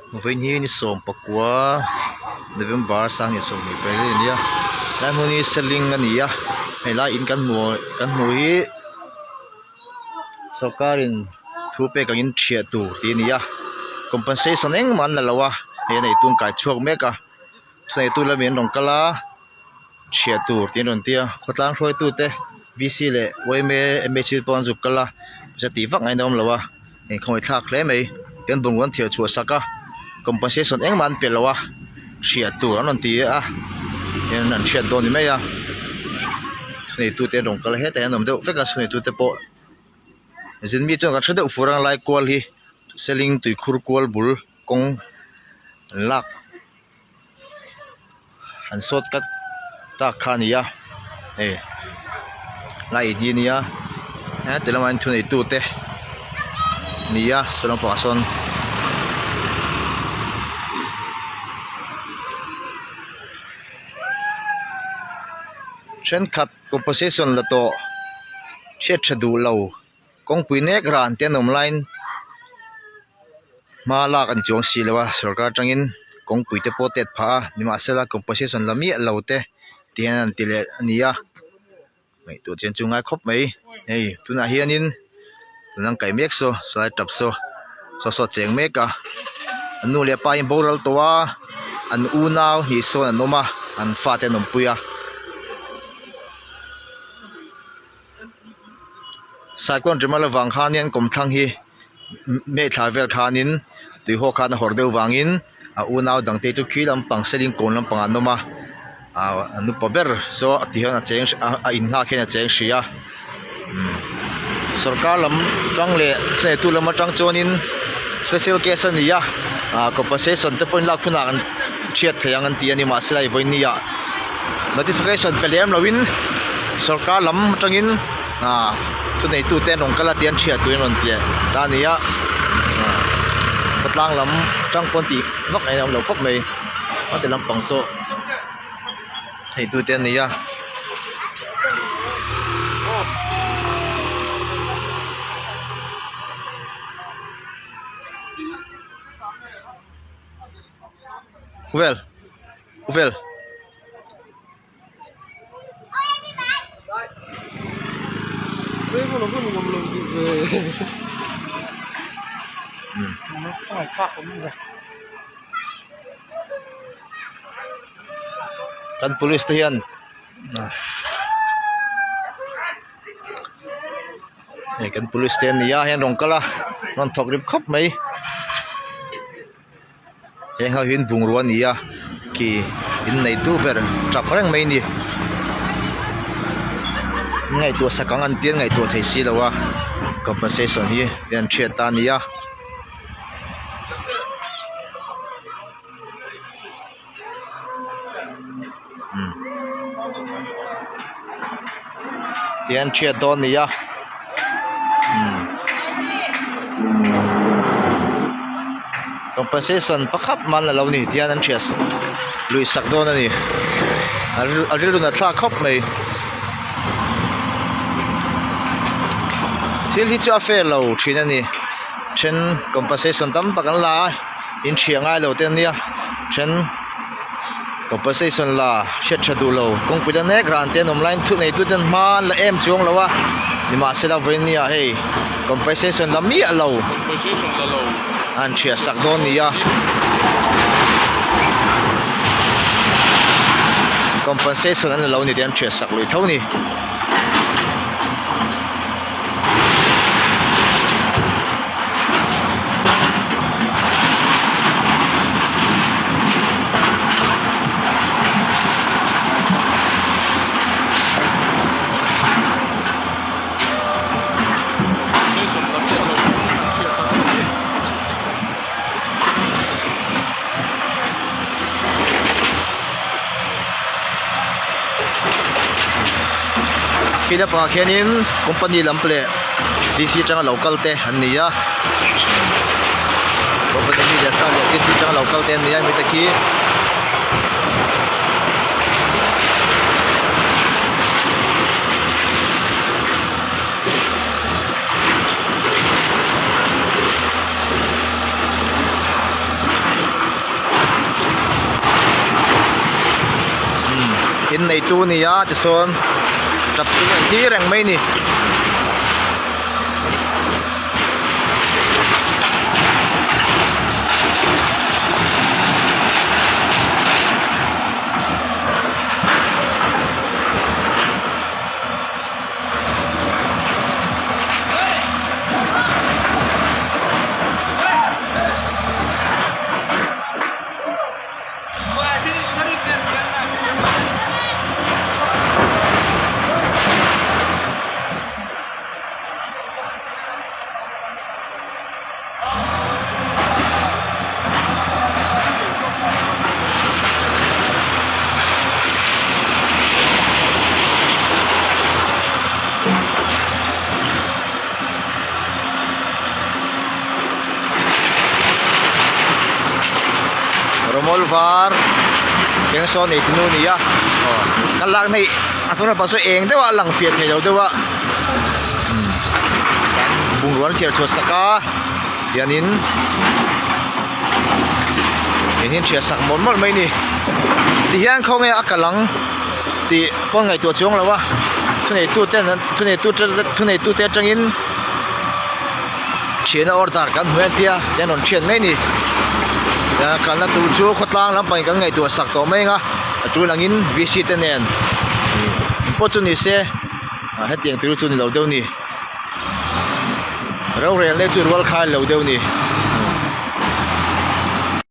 Vawiin hi ni 19 November 2024 a ni a helai hmun hi seling a ni a helai in kan hmuh kan hmuh hi sawrkar in thu pek angin thiah tur tih a ni a compensation engmah an la lo a hei a neitu an kai chhuak mek a thuneitu lamin an rawn kal a thiah tur tih an rawn ti a khawtlang hruaitu te v c leh yma m h u pawh an zuk kal a pawisa tih vak ngaihna a awm lo a inkhawih thlak hle mai tin bungrua an thiar chhuah sak a compensation engmah an pe lo a hriat tur an rawn ti a tin an hriat dawn ni mai a thuneitu te an rawn kal a hetah hian an awm deuh vek a thuneitu te pawh zin mi chuan kan hre deuh fur ang lai kual hi seling tuikhur kual bul kawng an lak. An sawt kat tak kha a ni a hei lai in hi a nia heti lamah hian thuneitu te a ni a saw lampangah sawn thenkhat composition la tawh hriat tha duh lo. Kawngpui nek ran te an awm laiin hma lak an chuang si lo a sorkar atangin kawngpui te pawh tet phah a nimahsela composition la miah lo te ti hian an ti leh a ni a ngaihtuah chian chu ngai khawp mai hei tunah hianin tuna an kaih mek saw sawlai tap saw saw saw a cheng mek a an nu leh pa hi an boral tawh a an unau hnih sawn an awm a an fate an awmpui a. Cyclone Jamal avang khanin kawmthlang hi May thla vel khanin tuihawk khan a hawrh deuh vangin a unau dangte chu khi lampang Selingkawn lampangah an awm a ahh an upa ber saw ti hian a cheng a in nghak hian a cheng hrih a sawrkar lam tang leh thuneitu lam atang chuanin special case a ni a ahh compensation te pawhin lak hunah an hriat theih ang an ti a ni mahse hei vawiin ah notification pe lem loin sawrkar lam atangin ah thuneitu te an rawn kal a tih an hriat turin an rawn ti ta a ni a ah khawtlang lam atang pawn tih vak a inawm lo khawp mai a ti lampang saw theitu te an ni a. Vel vel. Kan police te hian hei kan police te an ni a hei an rawn kal a rawn thawk rip khawp mai. Heng ho hian bungrua a ni a khi in neitu ber tap reng mai a ni ngaihtuah sak ang an tia ngaihtuah thei si lo a compensation hi an thiat ta a ni a. Tih an thiat dawn a ni a compensation pakhat man alo ni tihian an thiat lui sak dawn a ni a rilru nat thlak khawp mai thil hi chu a fair lo thin a ni then compensation tam tak an la a in thiah ngai lo te an nia then compensation la hriat tha duh lo kawngpui la nek ran te an awm laiin thu nei tu ten hma an la em chuang lo a nimahsela vawinia hei compensation la miah lo an thiah sak dawn a ni a compensation an la lo ni tih an thiah sak lui tho a ni. Khi lampangah khianin company lam leh D C atanga lo kal te an ni a company mi leh sa leh D C atanga lo kal te an ni a mite khi neitu a ni a tichuan tap chu an thi reng mai a ni. Rawmawl var eng sawn ei tunu a ni a aw ka lak na hi a hnung lampang saw eng deuh a lang fiah thei lo deuh a bungrua an thiar chhuah sak a hianin eng hi an thiah sak mawlh mawlh mai a ni tihian khawnge a kal ang tih pawh ngaihtuah chuang lo a thuneitu ten thuneitu thuneitu te atangin thianna order kan hmu en tia te an rawn thian mai a ni kalna tur chu khawtlang lampangin kan ngaihtuah sak tawh mai ang a a tul angin v c te nen pawh chu ni se hetiang tur chu ni lo deuh a ni. Rorelna chu rual khai lo deuh a ni.